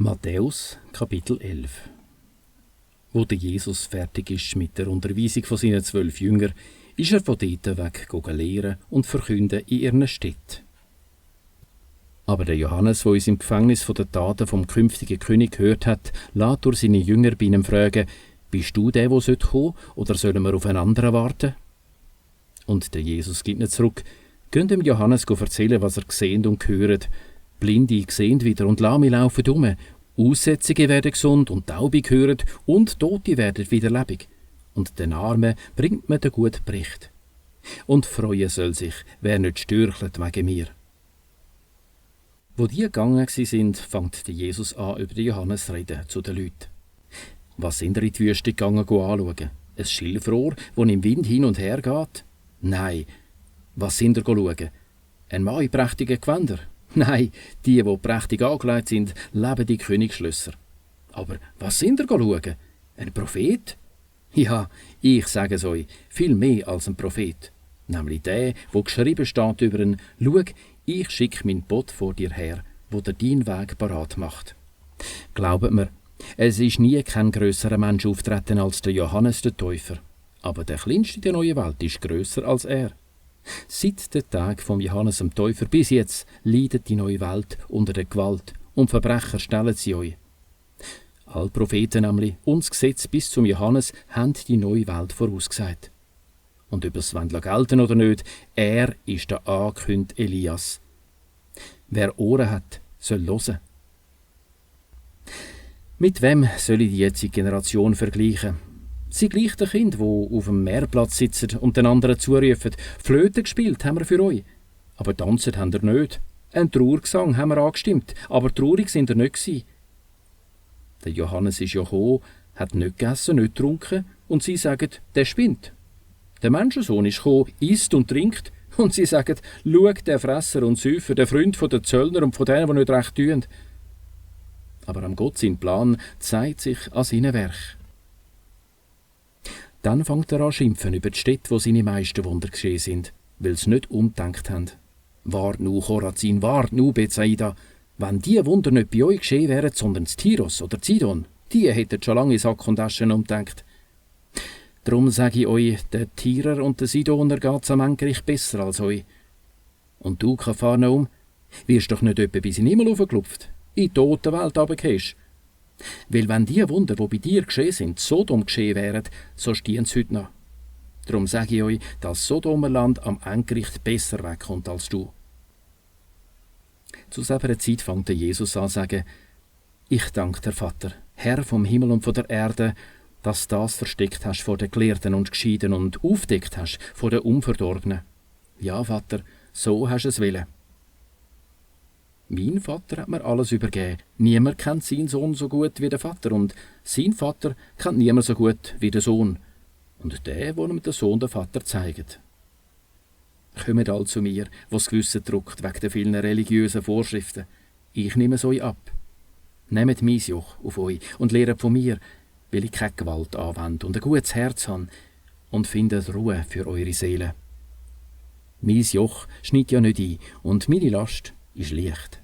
Matthäus, Kapitel 11. Wo der Jesus fertig ist mit der Unterweisung von seinen 12 Jüngern, ist er von dort weg lehren und verkünden in ihren Städten. Aber der Johannes, der uns im Gefängnis von den Taten vom künftigen König gehört hat, lässt durch seine Jünger bei ihm fragen: «Bist du der kommen sollte, oder sollen wir auf einen anderen warten?» Und der Jesus gibt nicht zurück: «Geht dem Johannes erzählen, was er gesehen und gehört. Blinde sehen wieder und Lahme laufen um. Aussätzige werden gesund und Taube hören und Tote werden wieder lebendig. Und den Armen bringt man den guten Bericht. Und freuen soll sich, wer nicht störchelt wegen mir.» Wo die gegangen sind, fängt Jesus an, über den Johannes zu reden zu den Leuten. Was sind ihr in die Wüste gegangen anschauen? Ein Schilfrohr, das im Wind hin und her geht? Nein. Was sind ihr schauen? Ein Mann in prächtigen Gewändern? Nein, die prächtig angelegt sind, leben die Königsschlösser. Aber was sind ihr schauen? Ein Prophet? Ja, ich sage es euch, viel mehr als ein Prophet. Nämlich der, wo geschrieben steht über ihn: «Schau, ich schicke mein Boot vor dir her, wo dir deinen Weg parat macht.» Glaubt mir, es ist nie kein grösserer Mensch auftreten als der Johannes der Täufer. Aber der Kleinste der neuen Welt ist grösser als er. Seit dem Tag vom Johannes dem Täufer bis jetzt leidet die neue Welt unter der Gewalt und Verbrecher stellen sie euch. Alle Propheten nämlich und das Gesetz bis zum Johannes haben die neue Welt vorausgesagt. Und ob es gelten oder nicht, er ist der angekündigte Elias. Wer Ohren hat, soll hören. Mit wem soll ich die jetzige Generation vergleichen? Sie gleicht den Kind, die auf dem Meerplatz sitzen und den anderen zurufen: «Flöte gespielt haben wir für euch. Aber tanzen haben wir nicht. Ein Trauergesang haben wir angestimmt, aber traurig sind wir nicht gewesen.» Der Johannes ist ja gekommen, hat nicht gegessen, nicht getrunken, und sie sagen: «Der spinnt.» Der Menschensohn ist gekommen, isst und trinkt, und sie sagen: «Schau, der Fresser und Säufer, der Freund der Zöllner und von denen, die nicht recht tun.» Aber am Gott sein Plan zeigt sich an seinem Werk. Dann fängt er an schimpfen über die Städte, wo seine meisten Wunder geschehen sind, weil sie nicht umgedacht haben. «Wart nu, Chorazin, wart nu, Bethsaida, wenn die Wunder nicht bei euch geschehen wären, sondern in Tiros oder Zidon, die hätten schon lange in Sack und Asche umgedacht. Drum sage ich euch, der Tirer und der Sidoner geht's am Endgericht besser als euch. Und du, Kapharnaum, wirst doch nicht etwa bis in den Himmel hochgeklopft, in die tote Welt runtergehst. Weil wenn die Wunder, die bei dir geschehen sind, Sodom geschehen wären, so stehen sie heute noch. Darum sage ich euch, dass Sodomerland am Endgericht besser wegkommt als du.» Zu selber Zeit fängt Jesus an zu sagen: «Ich danke dir, Vater, Herr vom Himmel und von der Erde, dass du das versteckt hast vor den Gelehrten und Gescheiden und aufdeckt hast vor den Unverdorbenen. Ja, Vater, so hast du es wollen. Mein Vater hat mir alles übergeben. Niemand kennt seinen Sohn so gut wie der Vater, und sein Vater kennt niemand so gut wie der Sohn. Und der, wo ihm der Sohn den Vater zeigt. Kommt all zu mir, was das Gewissen druckt wegen der vielen religiösen Vorschriften. Ich nehme es euch ab. Nehmt mein Joch auf euch und lehret von mir, weil ich keine Gewalt anwende und ein gutes Herz habe, und findet Ruhe für eure Seele. Mein Joch schneidet ja nicht ein, und meine Last ist leicht.»